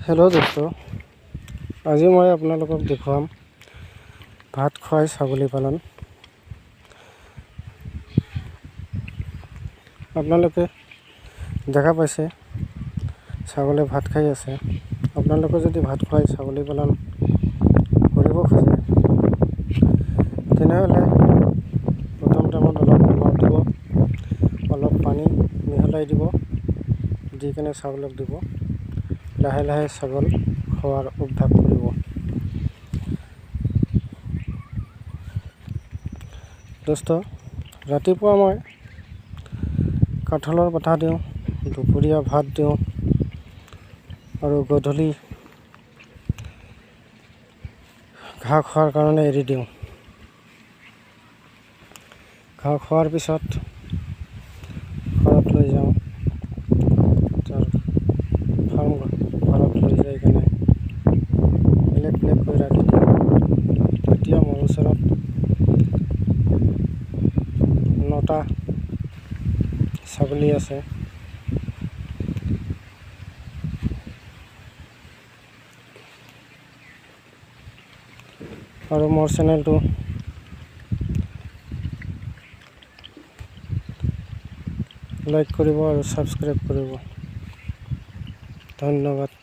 Hello' দোস্ত, আজি মই আপোনালোকক দেখুৱাম ভাত খুৱাই ছাগলী পালন। আপোনালোকে দেখা পাইছে ছাগলী ভাত খাই আছে। আপোনালোকে যদি ভাত খুৱাই ছাগলী পালন কৰিব খোজে তেনেহ'লে প্ৰথম টাইমত অলপ নিমখ দিব, অলপ পানী মিহলাই দিব, দি কেনে ছাগলক দিব। লাহে লাহে ছাগল খোৱাৰ অভ্যাস কৰিব। দোস্ত, ৰাতিপুৱা মই কাঠলৰ পাতা দিওঁ, দুপৰীয়া ভাত দিওঁ আৰু গধূলি ঘাঁহ খোৱাৰ কাৰণে এৰি দিওঁ। ঘাঁহ খোৱাৰ পিছত ঘৰত লৈ যাওঁ, তাৰ ফাৰ্ম ঘৰত লৈ যাই কেনে বেলেগ বেলেগকৈ ৰাখি দিওঁ। এতিয়া মোৰ ওচৰত 9টা ছাগলী আছে। আৰু মোৰ চেনেলটো লাইক কৰিব আৰু ছাবস্ক্ৰাইব কৰিব। ধন্যবাদ।